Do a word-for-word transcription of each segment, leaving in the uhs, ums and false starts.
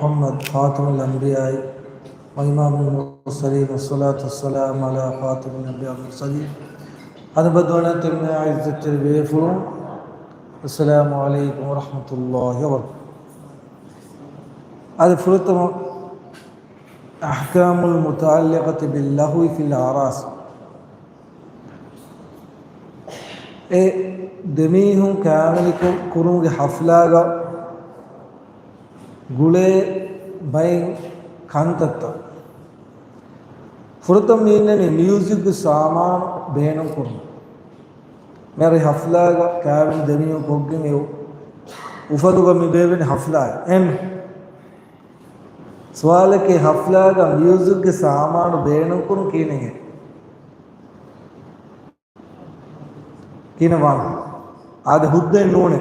މުޙައްމަދު ޚާތަމުލް އަންބިޔާއި ވައިމާމުލް މުރްސަލީން، ވައްޞަލާތު ވައްސަލާމު ޢަލާ ޚާތަމިލް އަންބިޔާ ވައްމުރްސަލީން. އަދަބުވެތި އިއްޒަތްތެރި ބޭފުޅުން، އައްސަލާމު ޢަލައިކުމް ވަރަޙްމަތުﷲި ވަބަރަކާތުހު. އަދި ފުރަތަމަ، އަޙްކާމުލް މުތަޢައްލިޤަތި ބިއްލަހުވި ފިލް އަޢުރާސް. އެ ދެމީހުން ކައިވެނިކޮށް ކުރުމުގެ ޙަފްލާގަ ގުޅޭ ބައެއް ކަންތައްތައް. ފުރަތަމަ މިއިންނަނީ މިއުޒިކްގެ ސާމާނު ބޭނުން ކުރުން. މިހާރު ޙަފްލާގަ ކައިވެނި ދެމީހުން ކޮށްގެން އެ އުފަލުގަ މި ބޭއްވެނީ ޙަފްލާއެއް. އެން ސުވާލަކީ، ޙަފްލާގަ މިއުޒިކްގެ ސާމާނު ބޭނުންކުރުން ކިހިނެއްހޭ؟ ކިހިނެއް ވާން؟ އާދެ، ހުއްދައެއް ނޫނޭ.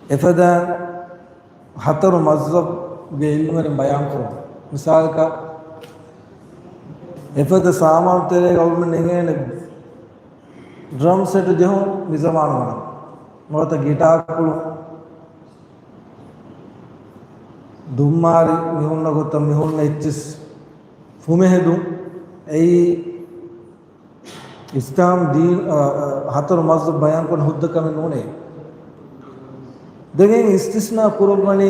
އެފަދައިން ހަތަރު މަޒްހަބުގެ ޢިލްމުވެރިން ބަޔާންކުރުން. މިސާލަކަށް، އެފަދަ ސާމާނު ތެރޭގަ އަޅުގަނޑުމެން އެނގޭނެ ޑްރަމް ސެޓު ޖެހުން މިޒަމާނުގަ ނޫން. ނުވަތަ ގިޓާކުޅުން، ދުންމާރި މިހުންނަ ގޮތަށް މިހުންނަ އެއްޗިސް ފުމެހެދުން. އެއީ އިސްލާމް ދީން، އަ، އަ، ހަތަރު މަޒްހަބު ބަޔާންކުރަން ހުއްދަ ކަމެއް ނޫނޭ. ދެން އިސްތިސްނާ ކުރައްވަނީ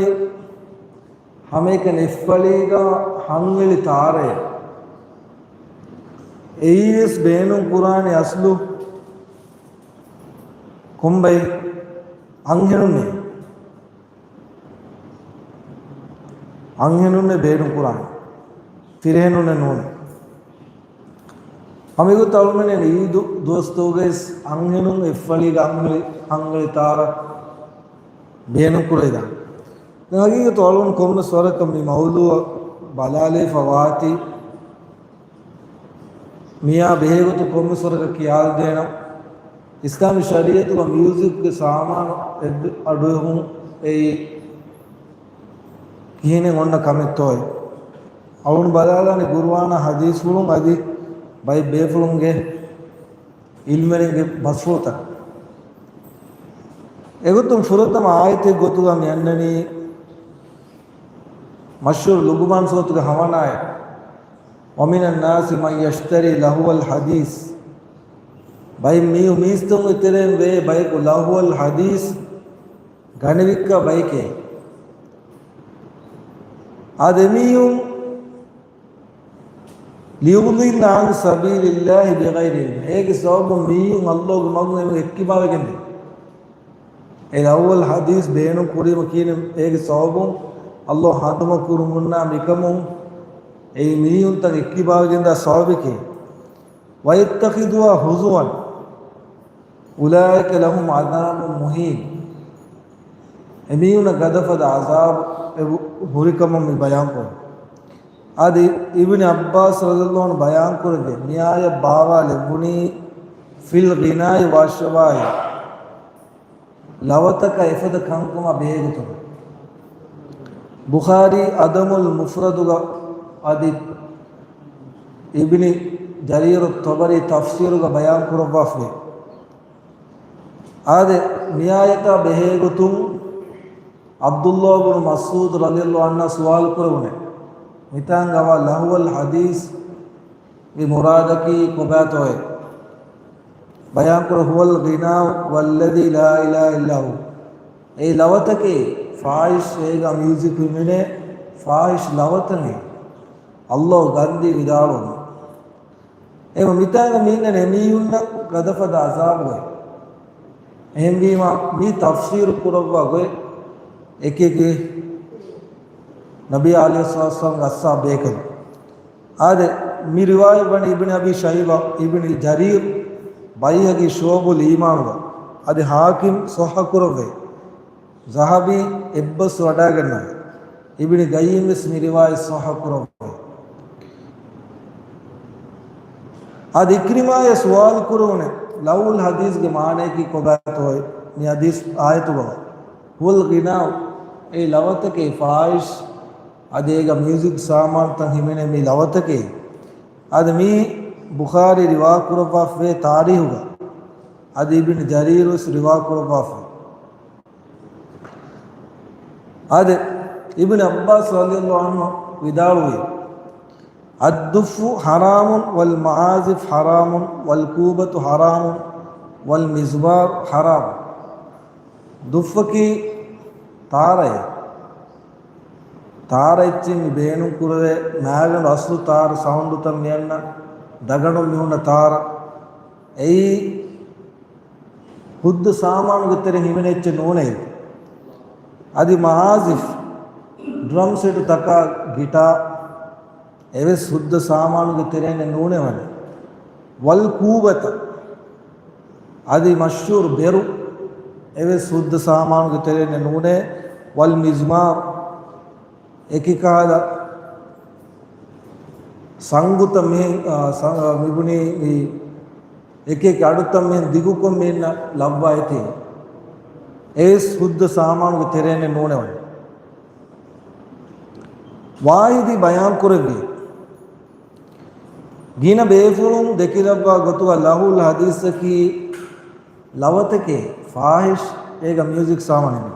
ހަމައެކަނި އެއްފަޅީގަ ހަންގެޅި ތާރައެއް. އެއީވެސް ބޭނުން ކުރާނެ އަސްލު ކޮންބައި؟ އަންހެނުންނޭ. އަންހެނުންނޭ ބޭނުން ކުރާނެ. ފިރިހެނުންނެއް ނޫނޭ. ހަމައެގޮތަށް އަޅުގަނޑުމެން ޢީދު ދުވަސްތަކުގައި އަންހެނުން އެއްފަޅީގަ އަންހެން، އަންހެން ތާރަ ބޭނުން ކުރެވިދާނެ. ދެން ހަގީގަތު އަޅުގަނޑު ކޮންމެސް ވަރަކަށް މި މައުޟޫޢަށް ބަލާލައިފަ ވާތީ، މިއާ ބެހޭގޮތުން ކޮންމެސް ވަރަކަށް ކިޔާލަދޭނަން. އިސްލާމީ ޝަރީޢަތުގަ މިއުޒިކްގެ ސާމާނު އެއް އަޑުއެހުން އެއީ ކިހިނެއް އޮންނަ ކަމެއްތޯއޭ؟ އަޅުން ބަލާލާނެ ގުރުއާނާ ޙަދީޘްފުޅުން އަދި ބައެއް ބޭފުޅުންގެ ޢިލްމުވެރިންގެ ބަސްފުޅުތައް. އެގޮތުން ފުރަތަމަ އާޔަތެއް ގޮތުގަ މި އަންނަނީ މަޝްހޫރު ލުޤުމާން ސޫރަތުގެ ހަވަނަ އާޔަތް، "وَمِنَ النَّاسِ مَن يَشْتَرِي لَهْوَ الْحَدِيثِ." ބައެއް މީހުން، މީސްތަކުންގެ ތެރެއިން ވޭ ބަޔަކު ލަހްވަލް ޙަދީޘް ގަނެވިއްކާ ބައެކޭ. އާދެ، މީހުން لِيُضِلَّ عَن سَبِيلِ اللَّهِ بِغَيْرِ عِلْمٍ. އޭގެ ސަބަބުން މީހުން އައްލޯގެ މަގުން އެކިބާވެގެންދޭ. އެ ލަހްވަލް ޙަދީޘް ބޭނުން ކުރީމަ ކިޔެން އޭގެ ސަބަބުން އައްލޯ ހަނދުމަ ކުރުމުންނާ މިކަމުން އެއީ މީހުންތައް އެކިބާވެގެންދާ ސަބަބެކޭ. وَيَتَّخِذُهَا هُزُوًا أُولَٰئِكَ لَهُمْ عَذَابٌ مُّهِينٌ. އެމީހުނަށް ގަދަފަދަ ޢަޒާބު އެބު ހުރިކަމަށް މި ބަޔާންކުރަން. އަދި އިބްނި ޢައްބާސް ރަޟިޔަﷲ ޢަންހު ބަޔާންކުރެއްވި، މި އާޔަތް ބާވާލެއްވުނީ فِي الْغِنَاءِ وَالشَّوَاهِ، ލަވަތަކަށް އެފަދަ ކަންކަމާ ބެހޭގޮތުން. ބުޚާރީ އަދަބުލް މުފްރަދުގަ އަދި އިބްނި ޖަރީރު ޠަބަރީ ތަފްސީރުގަ ބަޔާންކުރައްވާފައި. އާދެ، މި އާޔަތާ ބެހޭގޮތުން ޢަބްދުﷲ ބުނު މަސްޢޫދު ރަޟިޔަﷲ ޢަންހު ސުވާލު ކުރެވުނެ، މިތާނގަވާ ލަހްވަލް ޙަދީޘްގެ މުރާދަކީ ކޮބާތޯއޭ؟ ބަޔާންކުރަ، "هُوَ الْغِنَاءُ وَالَّذِي لَا إِلَٰهَ إِلَّا هُوَ." އެއީ ލަވަތަކޭ، ފާޙިޝް އޭގަ މިއުޒިކް ހިމެނޭ ފާޙިޝް ލަވަތަކޭ، އައްލޯ ގަންދީ ވިދާޅުވަނީ. އެހެންވެ، މިތާނގަ މިއިންނަނީ އެމީހުންނަށް ގަދަފަދަ ޢަޒާބުގައި. އެހެންވީމަ، މި ތަފްސީރު ކުރައްވާ ގޮތް އެކިއެކި ނަބީ ޢަލައިހިއްސަލާތު ވައްސަލާމްގެ އަޞްޙާބު ބޭކަލުން. އާދެ، މި ރިވާޔަތް ވަނީ އިބްނި އަބީ ޝައިބާ، އިބްނި ޖަރީރު، ބައިހަޤީ ޝުޢަބުލް އީމާނުގަ، އަދި ޙާކިމް ޞައްޙަ ކުރައްވައި. ޛަހަބީ އެއްބަސް ވަޑައިގަންނަވަ. އިބްނި ޤައްޔިމް ވެސް މި ރިވާޔަތް ޞައްޙަ ކުރައްވައި. އަދި އިކްރިމާއަށް ސުވާލު ކުރެވުނެ، ލަހްވަލް ޙަދީޘްގެ މާނަޔަކީ ކޮބާތޯއޭ؟ މި ޙަދީޘް އާޔަތުގަ، "هُوَ الْغِنَاءُ" އެއީ ލަވަތަކޭ، ފާޙިޝް އަދި އޭގަ މިއުޒިކް ސާމާނުތައް ހިމެނޭ މި ލަވަތަކޭ. އަދި މީ ބުޚާރީ ރިވާކުރައްވާފައި ތާރީޚުގަ، އަދި އިބްނި ޖަރީރު ވެސް ރިވާކުރައްވާފަ. އާދެ، އިބްނު ޢައްބާސް ރަޟިޔަﷲ ޢަންހު ވިދާޅުވި، الدف حرام والمعازف حرام والكوبة حرام والمزمار حرام. ދުއްފަކީ ތާރައެއް. ތާރަ އެއްޗެއް މި ބޭނުން ކުރެވޭ، މާގަނޑު އަސްލު ތާރަ ސައުންޑުތައް މިއަންނަ، ދަގަނޑު މިހުންނަ ތާރަ. އެއީ ހުއްދަ ސާމާނުގެ ތެރެއިން ހިމެނޭ އެއްޗެއް ނޫނޭ. އަދި މަޢާޒިފް، ޑްރަމް ސެޓު ތަކާ ގިޓާ، އެވެސް ހުއްދަ ސާމާނުގެ ތެރެއިން ނޫނޭ ވަނީ. ވަލް ކޫބަތަ، އަދި މަޝްހޫރު ބެރު، އެވެސް ހުއްދަ ސާމާނުގެ ތެރެއިން ނޫނޭ. ވަލް މިޒްމާރު، އެކި ކަހަލަ ސަނގުތައް މިހެން، އާ، ސަ-، އާ، މިބުނީ މި އެކި އެކި އަޑުތައް މިހެން ދިގުކޮށް މި އިންނަ ލައްވާ އެތީ. އެވެސް ހުއްދަ ސާމާނުގެ ތެރެއިން ނޫނެވަނީ. ވާހިދީ ބަޔާން ކުރެއްވި ގިނަ ބޭފުޅުން ދެކިލައްވާ ގޮތުގަ ލަހުވުލް ޙަދީޘަކީ ލަވަތަކެއް، ފާޙިޝް، އޭގަ މިއުޒިކް ސާމާނެއް.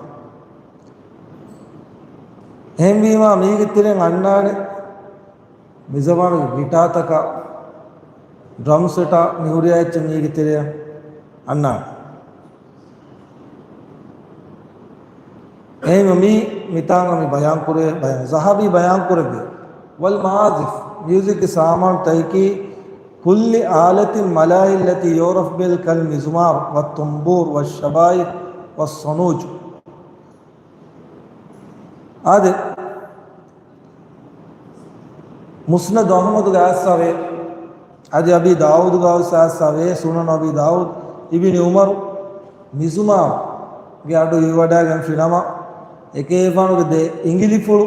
އެހެންވީމާ މީގެ ތެރެއިން އަންނާނެ މި ޒަމާނުގެ ގިޓާތަކާ، ޑްރަމް ސެޓާ މި ހުރިހާ އެއްޗެއް މީގެ ތެރެއަށް އަންނާނެ. އެހެންވެ މީ މިތާނގަ މި ބަޔާން ކުރެވޭ ބަޔާން. ޒަހަބީ ބަޔާން ކުރެއްވި، ވަލް މަޢާޒިފް، މިއުޒިކްގެ ސާމާނުތަކަކީ، ކުއްލި އާލަތިން މަލާހިއްޔަތި ޔުޢްރަފް ބިލް ކަލް މިޒުމާރު ވައްތުންބޫރު ވައްޝަބާއިފް ވައްޞަނޫޖް. އާދެ، މުސްނަދު އަޙްމަދުގަ އައްސަވޭ، އަދި އަބީ ދާވޫދުގަ އައްސަވޭ، ސުނަނު އަބީ ދާވޫދު، އިބްނި ޢުމަރު މިޒުމާރުގެ އަޑު އިވިވަޑައިގެންފި ނަމަ، އެކޭފާނުގެ ދެ އިނގިލިފުޅު،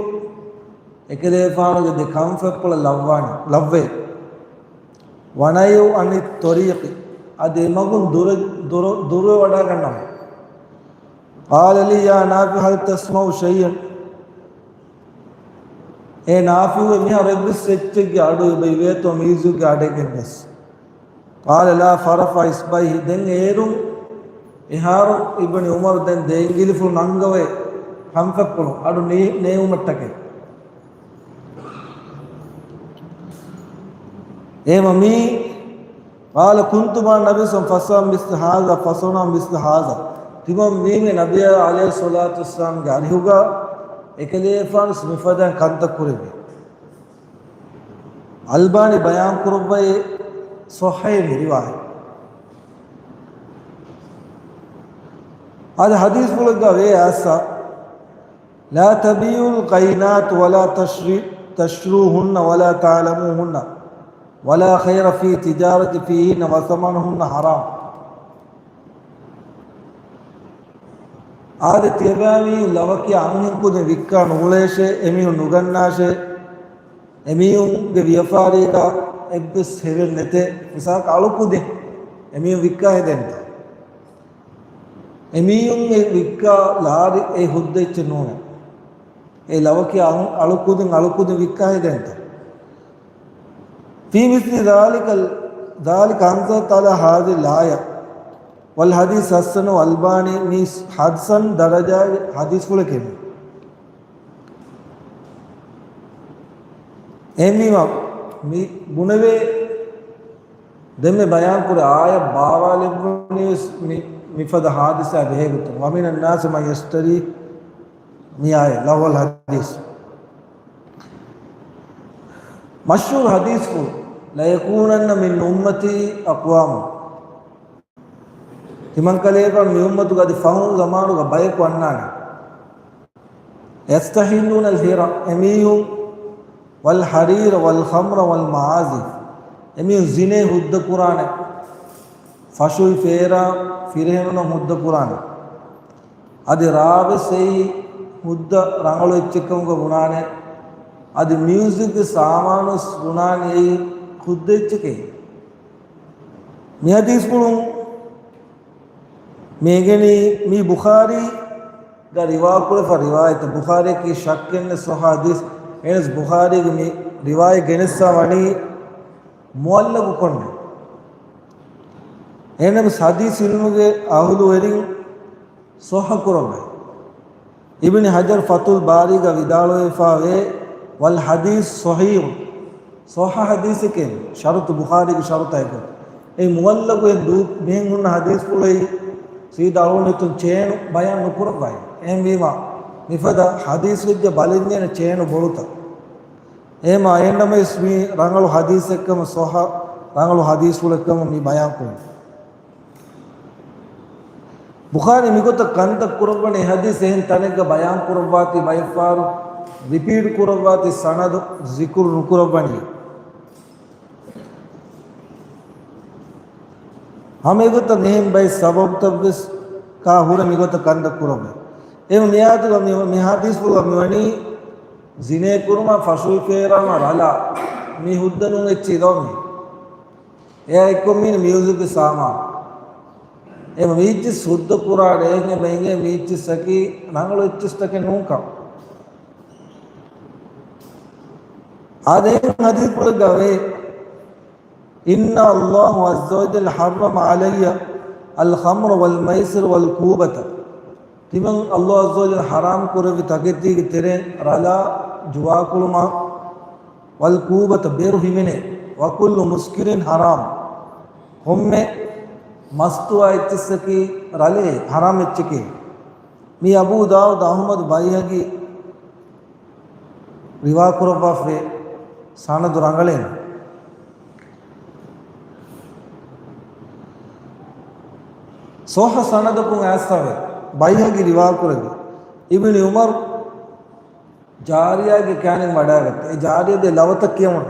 އެކަލޭފާނުގެ ދެ ކަންފަތްޕުޅަށް ލައްވާނެ، ލައްވޭ. ވަނައިޔު އަނި ތޮރީޤި، އަދި އެމަގުން ދުރަ-، ދުރަ-، ދުރުވެވަޑައިގަންނަވާ. ޤާލަ ލީ ޔާ ނާފިޢު ހަލް ތަސްމަޢު ޝައިއަން؟ އޭ ނާފިޢު، މިހާރު އެއްވެސް އެއްޗެއްގެ އަޑު އެބަ އިވޭތޯ މިއުޒިކްގެ އަޑެއް އެއްވެސް؟ ޤާލަ ލާ ފަރަފަޢަ އިޞްބަޢައިހި. ދެން އޭރުން އެހާރު އިބްނި ޢުމަރު ދެން ދެ އިނގިލިފުޅު ނަންގަވައި ކަންފަތްޕުޅު އަޑު ނޭ-، ނޭވުމަށްޓަކައި. އޭމަ މީ، ޤާލަ ކުންތު މަޢަ ނަބީ ޞައްލައްލާހު ޢަލައިހި ވަސައްލަމަ މިސްލަ ހާޛާ ފަޞަނަޢަ މިސްލަ ހާޛާ. ތިމަން ވީމެ ނަބިއްޔާ ޢަލައިހިއްޞަލާތު ވައްސަލާމްގެ އަރިހުގަ އެކަލޭފާނު މިފަދައިން ކަންތައް ކުރެއްވި. އަލްބާނީ ބަޔާން ކުރައްވައި ޞައްޙައެއް މި ރިވާޔަތް. އަދި ޙަދީޘްފުޅެއްގަ ވޭ އައްސަ، لا تبيعوا القينات ولا تشر-، تشروهن ولا تعلموهن ولا خير في تجارة فيهن وثمنهن حرام. އާދެ، ތިޔަބައިމީހުން ލަވަކިޔާ އަންހެންކުދިން ވިއްކާ ނުއުޅޭށޭ، އެމީހުން ނުގަންނާށޭ، އެމީހުންގެ ވިޔަފާރީގަ އެއްވެސް ހެވެއް ނެތޭ. މިސާލަކަށް އަޅުކުދިން އެމީހުން ވިއްކާ ހެދޭނެތާ؟ އެމީހުން އެ ވިއްކާ ލާރި އެ ހުއްދަ އެއްޗެއް ނޫނޭ. އެ ލަވަކި އަން-، އަޅުކުދިން އަޅުކުދިން ވިއްކާ ހެދޭނެތަ؟ في مثل ذلك، ذلك أنزلت على هذه الآية. والحديث حسنه الألباني، މީ ޙަސަން ދަރަޖާގެ ޙަދީޘްފުޅެކޭ. އެހެންވީމަ، މި ބުނެވޭ، ދެންމެ ބަޔާންކުރެ އާޔަތް ބާވާލެއްވުނީ މި-، މިފަދަ ޙާދިސާ ބެހޭގޮތުން. ومن الناس من يشتري، މި އާޔަތް، لهو الحديث. މަޝްހޫރު ޙަދީޘްފުޅު، ليكونن من أمتي أقوام. ތިމަންކަލޭގެފާނު މި އުއްމަތުގަ އަދި ފަހުން ޒަމާނުގަ ބަޔަކު އަންނާނެ. يستحلون الحرى، އެމީހުން، والحرير والخمر والمعازف، އެމީހުން ޒިނޭ ހުއްދަ ކުރާނެ، ފަށުއި ފޭރާ ފިރިހެނުން ހުއްދަ ކުރާނެ. އަދި ރާވެސް އެއީ ހުއްދަ ރަނގަޅު އެއްޗެއްކަމުގަ ބުނާނެ. އަދި މިއުޒިކްގެ ސާމާނުވެސް ބުނާނެ އެއީ ހުއްދަ އެއްޗެކޭ. މި ޙަދީޘްފުޅުން މި އެނގެނީ މީ ބުޚާރީގަ ރިވާކުރެފަ ރިވާޔަތެއް. ބުޚާރީއަކީ ޝައްކެއްނެތް ޞައްޙަ ޙަދީޘް. އެހެނަސް ބުޚާރީގެ މި ރިވާޔަތް ގެނެއްސާ ވަނީ މުޢައްލަޤު ކޮށްނެ. އެހެނަސް ޙަދީޘް ޢިލްމުގެ އަހުލުވެރިން ޞައްޙަ ކުރައްވައި. އިބްނި ޙަޖަރު ފަތުޙުލް ބާރީގަ ވިދާޅުވެފަވޭ، ވަލް ޙަދީޘް ޞަޙީޙު، ޞައްޙަ ޙަދީޘެކޭ، ޝަރުޠު ބުޚާރީގެ ޝަރުޠާއެކު. އެ މުޢައްލަޤު އެ ދޫ މިހެން ހުންނަ ޙަދީޘްފުޅު ސީދާ އަޅުގަނޑު އެތުން ޗޭނު ބަޔާން ނުކުރައްވައި. އެހެންވީމާ، މިފަދަ ޙަދީޘް ވެއްޖެ ބަލަންޏޭނެ ޗޭނު ބޮޑުތަ؟ އެހެމާ އެންޑަމައިސް މި ރަނގަޅު ޙަދީޘެއްކަމަށް ޞައްޙަ ރަނގަޅު ޙަދީޘްފުޅެއްކަމަށް މި ބަޔާން ކުރިން. ބުޚާރީ މިގޮތަށް ކަންތައް ކުރައްވަނީ ޙަދީޘް އެހެން ތަނެއްގަ ބަޔާން ކުރައްވާތީ ބައެއްފަހަރު ރިޕީޓް ކުރައްވާތީ ސަނަދު ޒިކުރު ނުކުރައްވަނީ. ހަމަ އެގޮތަށް އެހެން ބައެއް ސަބަބުތައްވެސް ކާ ހުރެ މިގޮތަށް ކަންތައް ކުރައްވަނީ. އެ މިއާދުގަ މި، މި ޙަދީޘްފުޅުގަ މިވަނީ ޒިނޭ ކުރުމަށް ފަށުވިފޭރާމަ ރަލާ މި ހުއްދަ ނޫން އެއްޗި ލޯ މި. އެއާ އެއްކޮށް މީނަ މިއުޒިކްގެ ސާމާނު. އެ މީޗިސް ހުއްދަ ކުރާ ޑޭހެން ބެނގޭ މީޗިސްއަކީ ރަނގަޅު އެއްޗިސްތަކެއް ނޫންކަން. އާދެ، ޙަދީޘްފުޅެއްގަ ވޭ، إن الله عز وجل حرم علي الخمر والميسر والكوبة. ތިމަން ﷲ ޢައްޒަ ވަޖައްލަ ޙަރާމް ކުރެއްވި ތަކެތީގެ ތެރެއިން ރަލާ، ޖުވާކުޅުމާ، ވަލްކޫބަތަ ބޭރު ހިމެނޭ، ވަކުއްލު މުސްކިރިން ޙަރާމް. ކޮންމެ މަސްތުވާ އެއްޗިއްސަކީ ރަލޭ ޙަރާމް އެއްޗެކޭ. މީ އަބޫ ދާއޫދު އަޙްމަދު ބައިހަޤީ ރިވާކުރައްވާފައި ސަނަދު ރަނގަޅޭނެ. ޞައްޙަ ސަނަދަކުން އައިސްފަވޭ، ބައިހަޤީ ރިވާކުރެއްވި. އިބްނި ޢުމަރު ޖާރިޔާގެ ކާނިން ވަޑައިގަތީ. އެ ޖާރިޔާ ދެ ލަވަތައް ކިޔަމުން.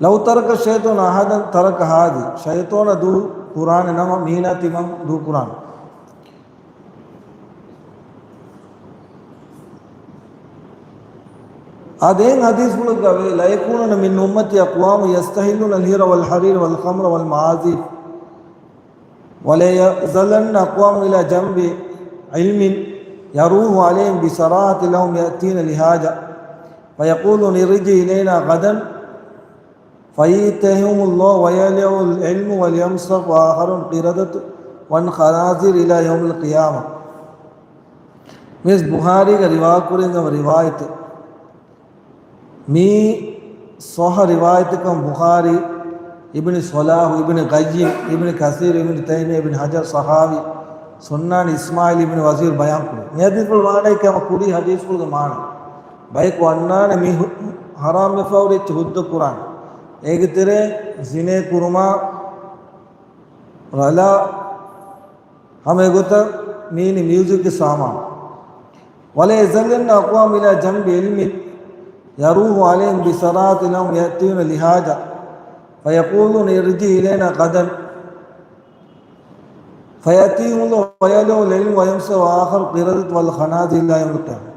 لو ترك الشيطان أحدا ترك هذه. ޝައިޠާނާ ދޫ ކުރާނެ ނަމަ، މީނާ ތިމަން ދޫ ކުރާނެ. އާދެ، އެހެން ޙަދީޘްފުޅެއްގަ ވޭ، ليكونن من أمتي أقوام يستحلون الحرير والحرير والخمر والمعازف وليزلن أقوام إلى جنب علم يروح عليهم بصراحة لهم يأتون لحاجة فيقولون ارجع إلينا غدا فيأتيهم الله ويليهم العلم ويمسخ آخرون قردة وخنازير إلى يوم القيامة. މިސް ބުޚާރީގެ ރިވާކުރެން ރިވާޔަތެއް. މީ ޞައްޙަ ރިވާޔަތެއްކަން ބުޚާރީ، އިބްނި ޞަލާޙު، އިބްނި ޤައްޔިމް، އިބްނި ކަސީރު، އިބްނި ތައިމިއްޔާ، އިބްނި ޙަޖަރު ޞަޙާވީ، ސުންނާނީ އިސްމާޢީލް އިބްނި ވަޒީރު ބަޔާންކުރި. މި ޙަދީޘްފުޅު މާނައަކީ ހަމަ ކުރީ ޙަދީޘްފުޅުގެ މާނަ. ބަޔަކު އަންނާނެ މި ހު-، ޙަރާމްވެފަ ހުރި އެއްޗެއް ހުއްދަ ކުރާނެ. އޭގެ ތެރޭ ޒިނޭ ކުރުމާ، ރަލާ، ހަމަ އެގޮތަށް މީނި މިއުޒިކްގެ ސާމާނު. وليزلن أقوام إلى جنب علم يروح عليهم بصراحة لهم يأتون لحاجة فيقولون ارجع إلينا غدا فيأتيهم الله ويليهم العلم ويمسخ آخرون قردة وخنازير إلى يوم القيامة.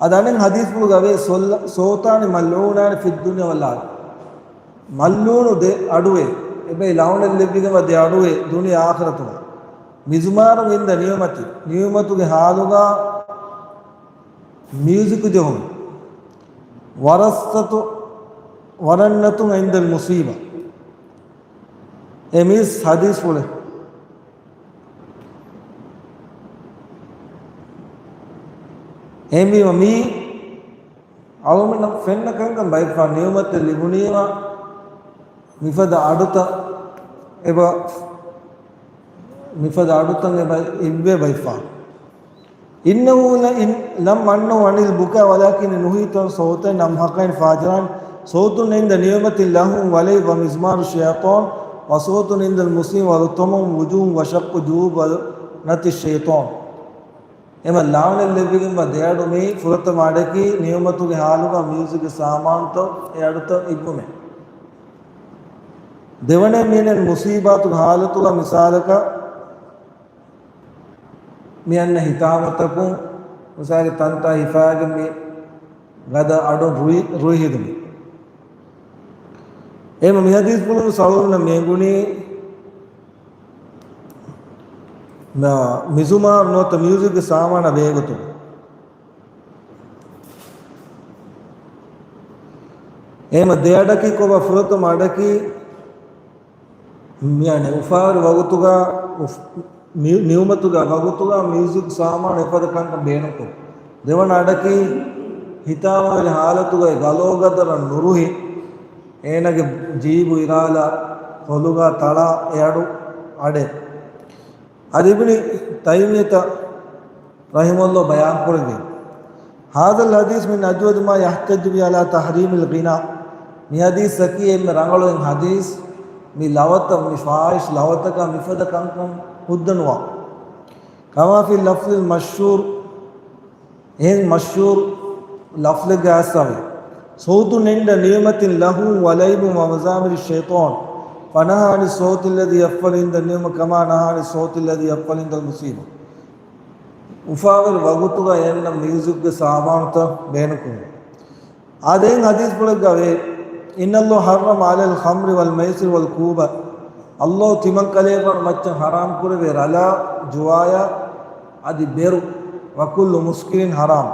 އަދި އަނެއް ޙަދީޘްފުޅުގަ ވޭ، ސޮއްލަ-، ސައުތާނި ملعونان في الدنيا والآخرة. މަލްޢޫނު ދެ އަޑުއެއް، އެބައި ލަޢުނަތް ލެއްވިގެންވާ ދެ އަޑުއެއް ދުނިޔެ އާޚިރަތުގަ. مزمار عند نعمة، ނިޢުމަތުގެ ޙާލުގަ މިއުޒިކު ޖެހުން. ورنة، ورنة عند المصيبة. އެ މީސް ޙަދީޘްފުޅެއް. އެހެންވީމަ މީ އަޅުމެންނަށް ފެންނަ ކަންކަން ބައެއްފަހަރު ނިޢުމަތެއް ލިބުނީމަ މިފަދަ އަޑުތައް އެބަ، މިފަދަ އަޑުތައް އެބަ އިއްވޭ ބައެއްފަހަރު. إنه ل-، إن-، لم أنه عن البكاء ولكن نهيت عن صوتين أمحقين فاجرين، صوت عند نعمة لهو ولعب ومزمار الشيطان، وصوت عند المصيبة ولطم وجوه وشق جيوب ورنة الشيطان. އެމަ ލަޢުނަތް ލެއްވިގެންވާ ދެއަޑު މީ ފުރަތަމަ އަޑަކީ ނިޢުމަތުގެ ޙާލުގަ މިއުޒިކްގެ ސާމާނުތައް އެ އަޑުތައް އިއްވުމެއް. ދެވަނައެއް މީނަން މުޞީބާތުގެ ޙާލަތުގަ މިސާލަކަށް މި އަންނަ ހިތާމަތަކުން މިސާލަކަށް ތަންތާ ހިފާގެން މި ގަދަ އަޑުން ރުއި-، ރުއި ހެދުން. އެހެމަ މި ޙަދީޘްފުޅުން ސަޅުވުނަ މި އެނގުނީ މި-، މިޒުމާރު ނުވަތަ މިއުޒިކްގެ ސާމާނާ ބެހޭގޮތުން. އެހެމަ ދެ އަޑަކީ ކޮބާ؟ ފުރަތަމަ އަޑަކީ މި އަނެއް އުފާވެރި ވަގުތުގަ އުފް-، މި-، ނިޢުމަތުގަ ވަގުތުގަ މިއުޒިކް ސާމާނު އެފަދަ ކަންކަން ބޭނުންކުރުން. ދެވަނަ އަޑަކީ، ހިތާމަވެރި ހާލަތުގައި ގަލޯގަދަރަށް ނުރުހި، އޭނާގެ ޖީބު އިރާލާ، ކޮލުގަ ތަޅާ އެއަޑު އަޑެއް. އަދި އިބްނި ތައިމިއްޔަތަށް ރަޙިމަހުﷲ ބަޔާންކުރެއްވި، هذا الحديث من أجود ما يحتج به على تحريم الغناء. މި ޙަދީޘަކީ އެންމެ ރަނގަޅު އެއް ޙަދީޘް، މި ލަވަތައް، މި ފާޙިޝް ލަވަތަކާ މިފަދަ ކަންކަން ހުއްދަނުވާ. كما في اللفظ المشهور، އެހެން މަޝްހޫރު ލަފްޒެއްގަ އައިސްފަވޭ، صوت عند نعمة لهو ولعب ومزامير الشيطان، فنهى عن الصوت الذي يفعل عند النعمة كما نهى عن الصوت الذي يفعل عند المصيبة. އުފާވެރި ވަގުތުގަ އެންނަ މިއުޒިކްގެ ސާމާނުތައް ބޭނުންކުރުން. އާދެ، އެހެން ޙަދީޘްފުޅެއްގަ ވޭ، إن الله حرم على الخمر والميسر والكوبة. ﷲ ތިމަން ކަލޭގެފާނު މައްޗަށް ޙަރާމް ކުރެއްވި ރަލާ، ޖުވާޔާ، އަދި ބެރު، وكل مسكر حرام.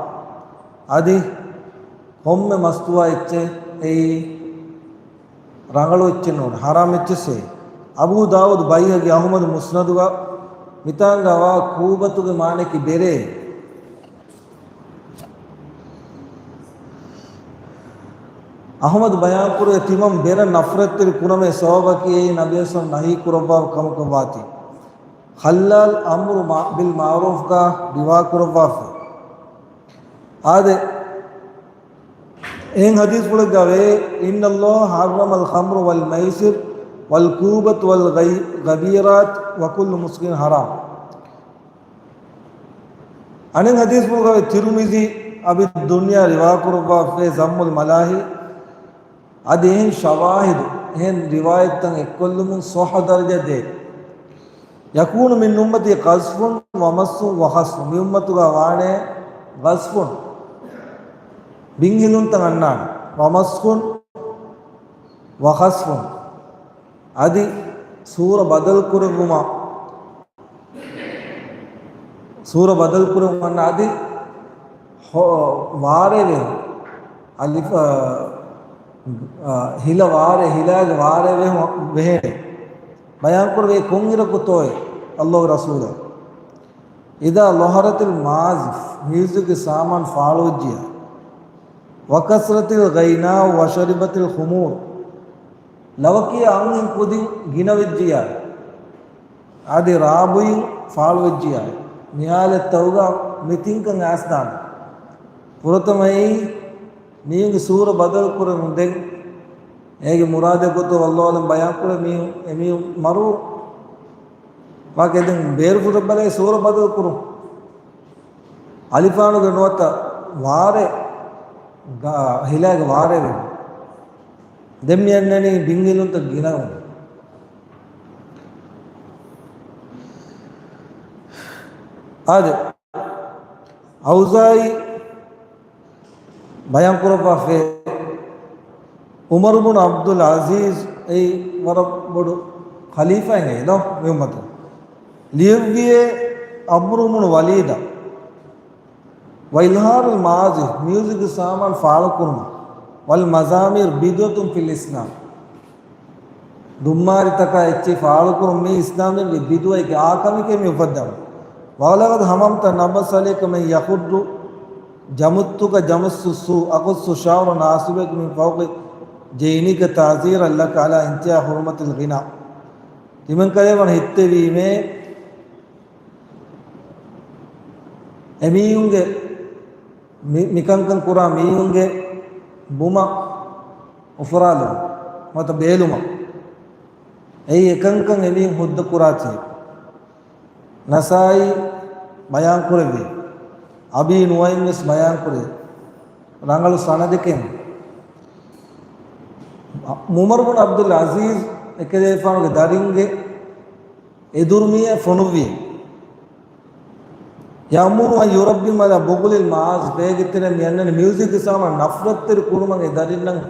އަދި ކޮންމެ މަސްތުވާ އެއްޗެއް އެއީ ރަނގަޅު އެއްޗެއް ނޫން، ޙަރާމް އެއްޗެއްސޭ. އަބޫ ދާވޫދު، ބައިހަޤީ، އަޙްމަދު މުސްނަދުގަ މިތާނގަ ވާ ކޫބަތުގެ މާނައަކީ ބެރޭ. އަޙްމަދު ބަޔާންކުރޭ، ތިމަން ބެރަށް ނަފްރަތްތެރި ކުރުމޭ ސަބަބަކީ އެއީ ނަބީ ސަލް ނަހީ ކުރައްވާ ކަމަކަށް ވާތީ. ޚައްލާލް އަމްރު މާ-، ބިލް މަޢުރޫފްގަ ރިވާ ކުރައްވާފަ. އާދެ، އެހެން ޙަދީޘްފުޅެއްގަ ވޭ، إن الله حرم الخمر والميسر والكوبة والغي-، غبيرات وكل مسكر حرام. އަނެއް ޙަދީޘްފުޅުގަ ވޭ، ތިރުމިޒީ، އަބި ދުންޔާ ރިވާކުރައްވާފައި ޒައްމުލް މަލާހީ، އަދި އެހެން ޝަވާހިދު، އެހެން ރިވާޔަތްތައް އެއްކޮށްލުމުން ޞައްޙަ ދަރަޖަ ދޭ. يكون من أمتي قذف ومسخ وخسف. މި އުއްމަތުގަ ވާނެ ޤަޒްފުން، ބިންހިލުންތައް އަންނާނެ، ވަމަސްޚުން، ވަޚަސްފުން. އަދި ސޫރަ ބަދަލު ކުރެއްވުމަށް، ސޫރަ ބަދަލު ކުރެއްވުމަށް އަދި ހޮ-، ވާރޭ ވެހުން. އަލިފް، އަ، އަ، ހިލަ ވާރޭ، ހިލާގެ ވާރޭ ވެހުން ވެހޭނެ. ބަޔާންކުރެވޭ ކޮންއިރަކުތޯއޭ ﷲ ގެ ރަސޫލާ؟ إذا ظهرت المعازف، މިއުޒިކްގެ ސާމާނު ފާޅުވެއްޖިއްޔާ، وكثرت الغيناء وشربت الخمور، ލަވަކިޔާ އަންހެން ކުދިން ގިނަވެއްޖިއްޔާ، އަދި ރާބުއިން ފާޅުވެއްޖިއްޔާ، މިހާލަތްތަކުގަ މި ތިންކަން އައިސްދާނެ. ފުރަތަމައީ މީހުންގެ ސޫރަ ބަދަލު ކުރެވުން. ދެން އޭގެ މުރާދެއް ގޮތަށް ވައްލާހު އަޢުލަމް ބަޔާންކުރޭ، މީހުން، އެމީހުން މަރުވުން ވާކަށް ދެން ބޭރުފުށަށް ބަލައި ސޫރަ ބަދަލު ކުރުން. އަލިފާނުގެ ނުވަތަ ވާރޭ، ގ-، ހިލާގެ ވާރޭ ވެ. ދެން މި އަންނަނީ ބިންހިލުންތައް ގިނަވުން. އާދެ، އައުޒާއީ ބަޔާންކުރައްވާފައި، ޢުމަރު ބުނު ޢަބްދުލް ޢަޒީޒް އެއީ ވަރަށް ބޮޑު ޚަލީފާއެއް އެއީ ދޯ މި އުއްމަތުގެ. ލިޔެއްވިއޭ ޢަމްރު ބުނު ވަލީދަށް، وإظهار المعازف، މިއުޒިކް ސާމާނު ފާޅުކުރުމަށް، والمزامير بدعة في الإسلام، ދުންމާރިތަކާ އެއްޗެއް ފާޅުކުރުން މީ އިސްލާމްދީނުގެ ބިދުޢައެއްގެ އާކަމެކޭ މި އުފައްދަނީ. ولقد هممت أن أبث عليك من يخر جمتك جمس السوء أقص شعر ناصبك من فوق جينك تعزيرا لك على انتهاك حرمة الغناء. ތިމަންކަލޭގެފާނު ހިތްތެރިވީމޭ، އެމީހުންގެ މި-، މިކަންކަން ކުރާ މީހުންގެ ބުމަށް އުފުރާލުން ނުވަތަ ބޭލުމަށް. އެއީ އެކަންކަން އެމީހުން ހުއްދަ ކުރާތީ. ނަސާއީ ބަޔާންކުރެއްވި. އަބީ ނުޢައިމް ވެސް ބަޔާންކުރޭ. ރަނގަޅު ސަނަދެކެން. ޢުމަރު ބުން ޢަބްދުލް ޢަޒީޒް އެކަލޭގެފާނުގެ ދަރިންގެ އެދުރުމީއަށް ފޮނުއްވި. يأمر أن يربيهم على بغض المعازف، އޭގެ ތެރެއިން މި އަންނަނީ މިއުޒިކް ސާމާނު ނަފްރަތްތެރި ކުރުމަށް އެ ދަރިންނަށް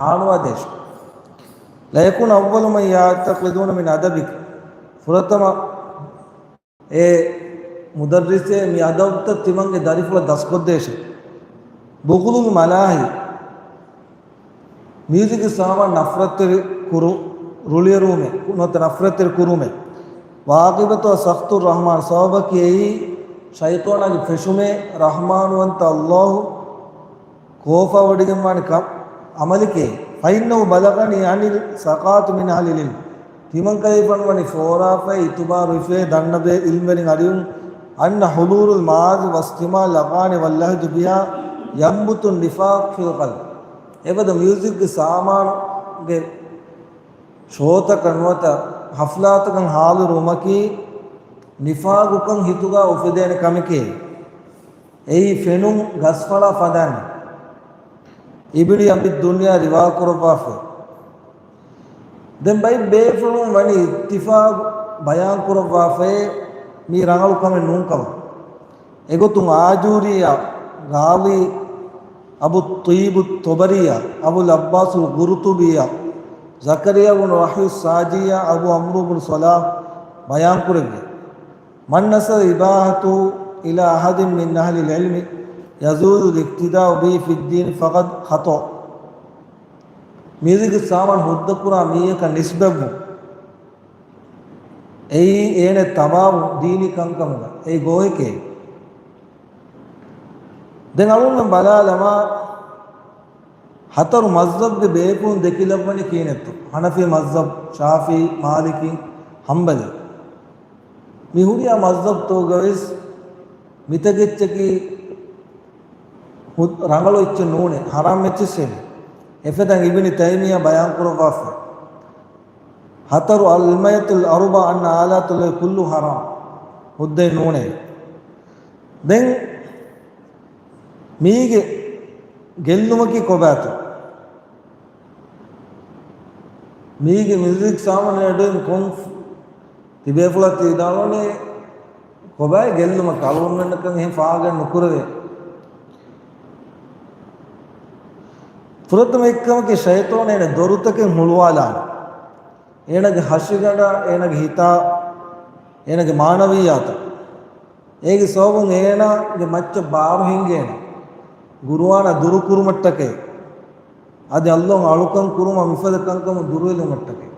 ހާނުވާދޭށޭ. ليكونوا أول من يعتقدون من أدبك، ފުރަތަމަ އޭ މުދައްރިސޭ މި އަދަބުތައް ތިމަންގެ ދަރިފުޅަށް ދަސްކޮށްދޭށޭ. بغض الملاهي، މިއުޒިކް ސާމާނު ނަފްރަތްތެރި ކުރު-، ރުޅިއެރުވުމެއް، ނުވަތަ ނަފްރަތްތެރި ކުރުމެއް. ވާގިބަތު ސަޚްތު ރަޙްމާން، ސަބަބަކީ އެއީ ޝައިޠާނާގެ ފެށުމޭ، ރަޙްމާނުވަންތަ ﷲ ކޯފާވޮޑިގެންވާނެ ކަ-، ޢަމަލެކޭ. فإنه بلغني عن الثقات من أهل العلم، ތިމަންކަލޭފާނު ވަނީ ފޯރާފައި އިތުބާރު ހިފޭ ދަންނަބޭ ޢިލްމުވެރިން އަރިހުން، أن حضور المعازف واستماع الأغاني واللهج بها ينبت النفاق في القلب. އެފަދަ މިއުޒިކްގެ ސާމާނުގެ ޝޯތަކަށް ނުވަތަ ޙަފްލާތަކަށް ޙާޟިރުވުމަކީ ނިފާގުކަން ހިތުގަ އުފެދޭނެ ކަމެކޭ. އެއީ ފެނުން ގަސްފަޅާ ފަދައިން. އިބްނި އަބި ދުންޔާ ރިވާކުރައްވާފައި. ދެން ބައެއް ބޭފުޅުން ވަނީ އިއްތިފާގު ބަޔާންކުރައްވާފައޭ މީ ރަނގަޅު ކަމެއް ނޫންކަމަށް. އެގޮތުން އާޖޫރީއާ، ޣާޟީ އަބު ޠައްޔިބު ޠަބަރީއާ، އަބުލް ޢައްބާސުލް ޤުރުޠުބީއާ، ޒަކަރިއްޔާ ބުނު ޔަޙްޔަ ސާޖީއާ، އަބޫ ޢަމްރު ބުނު ޞަލާޙް ބަޔާންކުރެއްވި. من نسب إباحته إلى أحد من أهل العلم يجوز الاقتداء به في الدين فقد خطأ. މިއުޒިކް ސާމާނު ހުއްދަކުރާ މީހަކަށް ނިސްބަތްވުން، އެއީ އޭނަ ތަބާވުން ދީނީ ކަންކަމުގަ އެއީ ގޯހެކޭ. ދެން އަޅުގަނޑު ބަލާލަމާ، ހަތަރު މަޒްހަބްގެ ބޭފުޅުން ދެކިލައްވަނީ ކިހިނެއްތޯ؟ ޙަނަފީ މަޒްހަބް، ޝާފިޢީ، މާލިކީ، ޙަންބަލީ. މި ހުރިހާ މަޒްހަބްތަކުގަވެސް މިތަކެއްޗަކީ ހު-، ރަނގަޅު އެއްޗެއް ނޫނޭ، ޙަރާމް އެއްޗެއް ހެން. އެފަދައިން އިބްނި ތައިމިއްޔާ ބަޔާންކުރައްވާފަ، ހަތަރު الأئمة الأربعة أن آلات اللهو كلها حرام، ހުއްދައެއް ނޫނޭ. ދެން މީގެ ގެއްލުމަކީ ކޮބާތޯ؟ މީގެ މިއުޒިކް ސާމާނު އެޑުއިން ކޮން ތިބޭފުޅަށް ތި ވިދާޅުވަނީ ކޮބާ ގެއްލުމަކަށް؟ އަޅުގަނޑުމެންނަކަށް އެހެން ފާހަގަ ނުކުރެވޭ. ފުރަތަމަ އެއްކަމަކީ، ޝައިޠާން އޭނަ ދޮރުތަކެއް ހުޅުވާލާނެ. އޭނަގެ ހަށިގަނޑަށް، އޭނަގެ ހިތާ، އޭނަގެ މާނަވިއްޔާތަށް. އޭގެ ސަބަބުން އޭނާގެ މައްޗަށް ބާރު ހިނގޭނެ، ގުރުއާނާ ދުރުކުރުމަށްޓަކައި، އަދި ﷲ އަށް އަޅުކަން ކުރުމަށް މިފަދަ ކަންކަމުން ދުރުހެލުމަށްޓަކައި.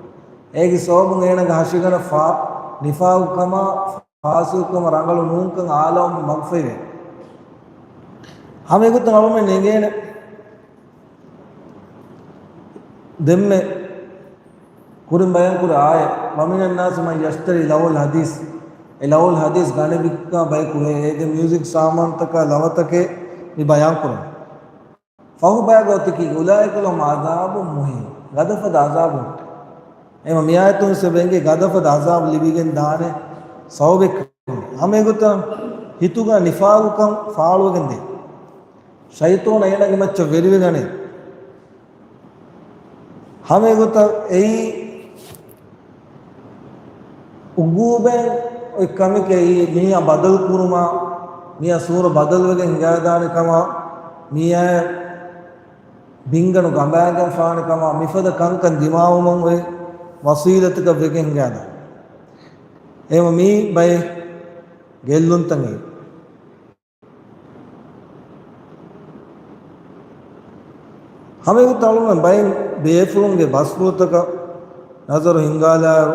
އޭގެ ސަބަބުން އޭނާގެ ހަށިގަނޑަށް ފާ-، ނިފާގުކަމާ، ފާސިޤުކަމާ، ރަނގަޅު ނޫންކަން އާލާވުމަށް މަގުފައިވޭ. ހަމަ އެގޮތުން އަޅުމެން އެނގޭނެ. ދެންމެ ކުރިން ބަޔާންކުރި އާޔަތް، وَمِنَ النَّاسِ مَن يَشْتَرِي لَهْوَ الْحَدِيثِ، އެ ލަހްވުލް ޙަދީޘް ގަނެ ވިއްކާ ބަޔަކު ވޭ، އޭގެ މިއުޒިކް ސާމާނުތަކާ ލަވަތަކެއް މި ބަޔާންކުރަން. ފަހު ބަޔަކު އޮތީކީ، أُولَٰئِكَ لَهُمْ عَذَابٌ مُهِينٌ، ގަދަފަދަ ޢަޒާބު ހުއްޓޭ. އެމަ މިއާޔަތުން ސެބެންގެ ގަދަފަދަ ޢަޒާބު ލިބިގެން ދާނެ ސަބަބެއް. ހަމަ އެގޮތަށް ހިތުގަ ނިފާގުކަން ފާޅުވެގެން ދޭ. ޝައިޠޯނަށް އޭނަގެ މައްޗަށް ވެރިވެގަނޭ. ހަމަ އެގޮތަށް އެއީ އުގޫބެން އޮތް ކަމެކޭ. މީހާ ބަދަލު ކުރުމާ، މީހާ ސޫރަ ބަދަލުވެގެން ހިނގާދާނެ ކަމާ، މީހާ ބިންގަނޑު ގަނބާގެން ފާނެ ކަމާ، މިފަދަ ކަންކަން ދިމާވުމަށް އޮތް ވަސީލަތަކަށް ވެގެން ހިނގާދާނެ. އެހެންވީމަ މީ ބައެއް ގެއްލުންތައް އެއީ. ހަމައެގޮތަށް އަޅުގަނޑު ބައެއް ބޭފުޅުންގެ ބަސްފުޅުތަކަށް ނަޒަރު ހިންގާލާއިރު،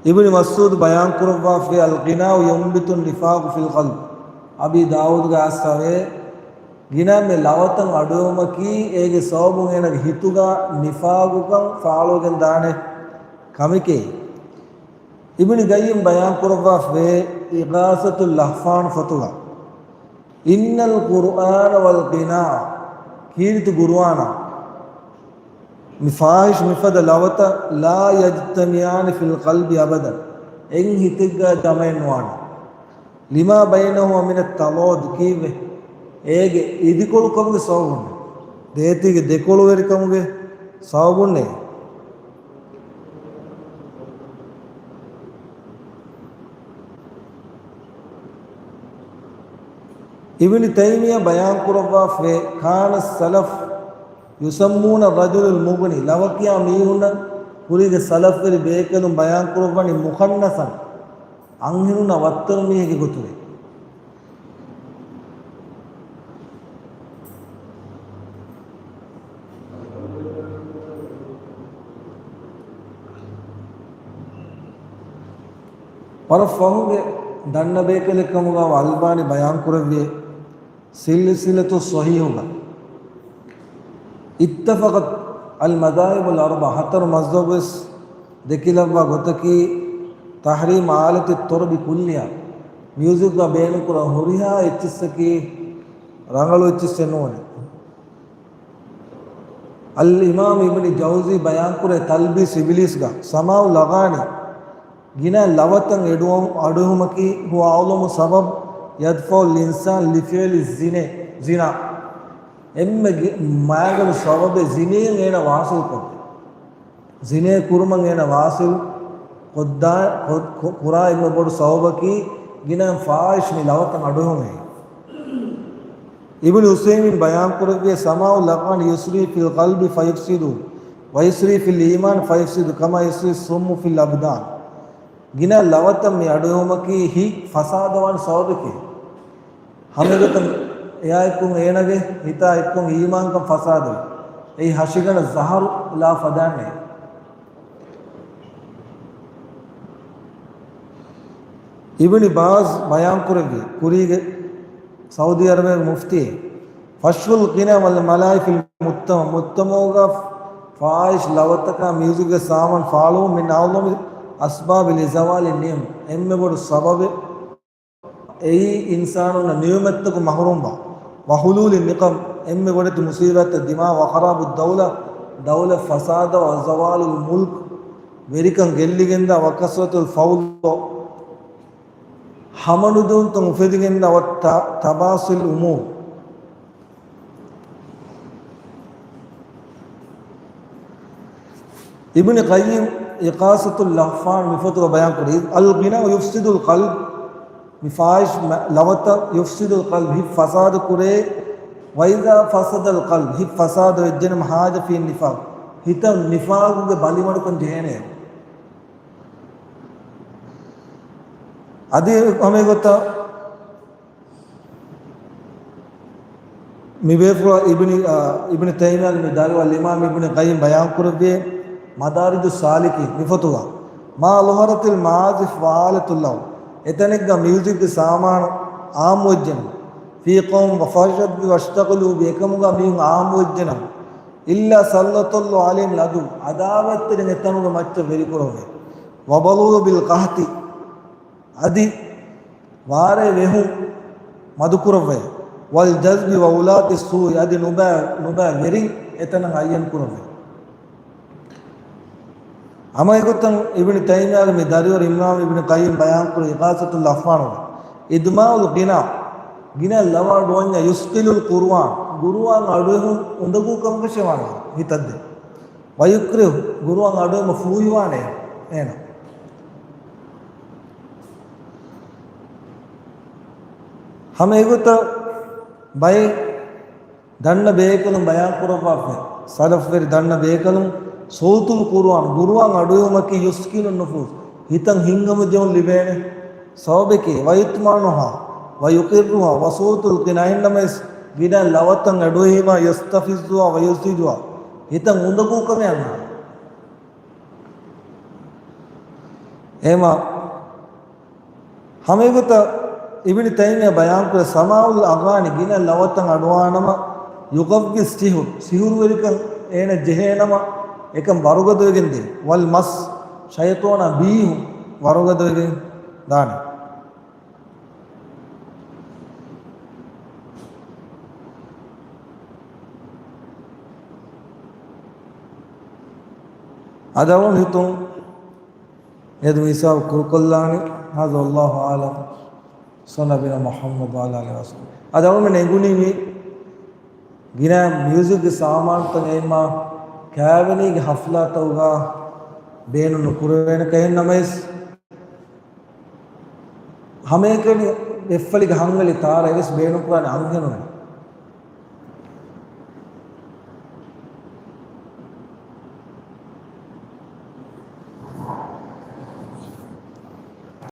އިބްނި މަސްޢޫދު ބަޔާންކުރައްވާފައި، الغناء ينبت النفاق في القلب. އަބީ ދާއޫދުގެ އައްސާވޭ، ގިނަ މި ލަވަތައް އަޑުއެހުމަކީ އޭގެ ސަބަބުން އޭނަގެ ހިތުގަ ނިފާގުކަން ފާޅުވެގެން ދާނެ ކަމެކޭ. އިބްނި ޤައްޔިމް ބަޔާންކުރައްވާފައި، އިޣާސަތުލް ލަހްފާން ފޮތުގަ، إن القرآن والغناء، ކީރިތި ޤުރުއާނާ މި ފާޙިޝް މިފަދަ ލަވަތައް، لا يجتمعان في القلب أبدا، އެއް ހިތެއްގަ ޖަމައެއް ނުވާނެ. لما بينهما من التضاد، ކީއްވެ؟ އޭގެ އިދިކޮޅުކަމުގެ ސަބަބުން، ދޭތީގެ ދެކޮޅުވެރިކަމުގެ ސަބަބުންނޭ. އިބްނި ތައިމިއްޔާ ބަޔާންކުރައްވާފައި، كان السلف يسمون الرجل المغني، ލަވަކިޔާ މީހުންނަށް ކުރީގެ ސަލަފްވެރި ބޭކަލުން ބަޔާންކުރައްވަނީ مخنثا، އަންހެނުންނާ ވައްތަރު މީހެއްގެ ގޮތުގައި. ވަރަށް ފަހުގެ ދަންނަ ބޭކަލެއް ކަމުގަ އަލްބާނީ ބަޔާން ކުރެއްވި ސިލްސިލަތު ޞަޙީޙުގަ، اتفقت المذاهب الأربعة، ހަތަރު މަޒްހަބުވެސް ދެކިލައްވާ ގޮތަކީ، تحريم آلة الطرب كلها، މިއުޒިކްގަ ބޭނުންކުރާ ހުރިހާ އެއްޗިއްސަކީ ރަނގަޅު އެއްޗިއްސެއް ނޫނޭ. އަލްއިމާމް އިބްނި ޖައުޒީ ބަޔާންކުރޭ ތަލްބީސް އިބްލީސްގަ، سماع الأغاني، ގިނަ ލަވަތައް އެޑުވަ-، އަޑުއެހުމަކީ، هو أعظم سبب يدفع الإنسان لفعل الزنا، ޒިނާ. އެންމެ ގި-، މައިގަނޑު ސަބަބެއް ޒިނޭއަށް އޭނަ ވާސިލްކޮށް، ޒިނޭ ކުރުމަށް އޭނަ ވާސިލް ކޮށްދާ-، ކޮ-، ކޮ-، ކުރާ އެންމެ ބޮޑު ސަބަބަކީ ގިނަ ފާޙިޝް މި ލަވަތައް އަޑުއެހުމޭ. އިބްނު ޢުސައިމީން ބަޔާންކުރެއްވިއޭ، سماع الأغاني يسري في القلب فيفسده، ويسري في الإيمان فيفسده، كما يسري السم في الأبدان. ގިނަ ލަވަތައް މި އަޑުއެހުމަކީ ހިތް ފަސާދަވާން ސަބަބެކޭ. ހަމައެގޮތަށް އެއާއެކު އޭނަގެ ހިތާ އެއްކޮށް އީމާންކަން ފަސާދަވޭ. އެއީ ހަށިގަނޑަށް ޒަހަރު ލާ ފަދައިންނޭ. އިބްނި ބާޒް ބަޔާންކުރެއްވި، ކުރީގެ ސައުދީ އަރަބޭގެ މުފްތީ، فشو الغناء والملاهي في المجتمع، މުޖްތަމަޢުގަ ފާޙިޝް ލަވަތަކާ މިއުޒިކްގެ ސާމާނު ފާޅުވުން من أعظم الأسباب لإزوال النعم، އެންމެ ބޮޑު ސަބަބެއް އެއީ އިންސާނުންނަށް ނިޢުމަތްތަކުން މަޙްރޫމްވާ، وحلول النقم، އެންމެ ބޮޑެތި މުޞީބާތްތައް ދިމާ، وخراب الدولة، ދައުލަތް ފަސާދަވާ، وزوال الملك، ވެރިކަން ގެއްލިގެންދާ، وكثرة الفوضى، ހަމަނުދެވުންތައް އުފެދިގެންދާ، وتباطل الأمور. އިބްނު ޤައްޔިމް އިޣާސަތުލް ލަހްފާން މިފޮތުގަ ބަޔާންކުރީ، الغناء يفسد القلب، މި ފާޙިޝް މަ-، ލަވަތައް، يفسد القلب، ހިތް ފަސާދަ ކުރޭ، وإذا فسد القلب، ހިތް ފަސާދަ ވެއްޖެނަމަ، هاج فيه النفاق، ހިތަށް ނިފާޤުގެ ބަލިމަޑުކަން ޖެހޭނެ. އަދި ހަމައެގޮތަށް މި ބޭފުޅާ އިބްނި، އާ، އިބްނި ތައިމިއްޔާގެ މި ދަރިވަރު އިމާމް އިބްނި ޤައްޔިމް ބަޔާންކުރެއްވި މަދާރިޖުއްސާލިކީން މި ފޮތުގަ، ما ظهرت المعازف وآلات اللهو، އެތަނެއްގަ މިއުޒިކްގެ ސާމާނު ޢާއްމުވެއްޖެނަމަ، في قوم وفشت بها واشتغلوا بها، އެކަމުގަ މީހުން ޢާއްމުވެއްޖެނަމަ، إلا سلط الله عليهم العدو، ޢަދާވަތްތެރިން އެތަނުގެ މައްޗަށް ވެރިކުރައްވައޭ، وبلوا بالقحط، އަދި ވާރޭ ވެހުން މަދުކުރައްވައޭ، والجذب وولاة السوء، އަދި ނުބައި، ނުބައި ވެރިން އެތަނަށް އައްޔަން ކުރައްވައޭ. ހަމައެގޮތަށް އިބްނި ތައިމިއްޔާގެ މި ދަރިވަރު އިމާމް އިބްނި ޤައްޔިމް ބަޔާންކުރި އިޣާސަތުލް ލަހްފާނުގަ، إدمان الغناء، ގިނަ ލަވަ އަޑުއަންޏާ، يثقل القرآن، ޤުރުއާން އަޑުއެހުން އުނދަގޫ ކަމަކަށެވާނެ ހިތަށްދޭ. ويكره، ޤުރުއާން އަޑުއެހުމަށް ފޫހިވާނެ އޭނަ. ހަމަ އެގޮތަށް ބައެއް ދަންނަ ބޭކަލުން ބަޔާން ކުރައްވާފައި، ސަލަފްވެރި ދަންނަ ބޭކަލުން، صوت القرآن، ޤުރުއާން އަޑުއެހުމަކީ يسكن النفوس، ހިތަށް ހިތްހަމަޖެހުން ލިބޭނެ ސަބަބެކޭ، ويطمئنها ويقرها، وصوت الغناء، އެހެންނަމަވެސް ގިނަ ލަވަތައް އަޑުއެހީމާ يستفزها ويزعجها، ހިތަށް އުނދަގޫކަމެއް އަންނާނެ. އެހެމާ ހަމައެގޮތަށް އިބްނި ތައިމިއްޔާ ބަޔާންކުރޭ، سماع الأغاني، ގިނަ ލަވަތައް އަޑުއަހާނަމަ، يقوي السحر، ސިހުރުވެރިކަން އޭނަ ޖެހޭނަމަ، އެކަން ވަރުގަދަވެގެން ދޭ، والمس، ޝައިޠާނާ ބީހުން ވަރުގަދަވެގެން ދާނެ. އަދި އަޅުގަނޑު ހިތުން އެދު މިސާލު ކުރުކޮށްލާނެ. هذا والله أعلم. صلى الله على نبينا محمد وعلى آله وصحبه. އަދި އަޅުގަނޑު އެނގުނީ މި ގިނަ މިއުޒިކްގެ ސާމާނުތައް އެއްމާ ކައިވެނީގެ ހަފްލާތަކުގަ ބޭނުން ނުކުރެވޭނެ ކަހެއް ނަމަވެސް، ހަމައެކަނި ބެއްފަލިގެ ހަންގަލި ތާރައެއް ވެސް ބޭނުންކުރާނެ އަންހެނުން.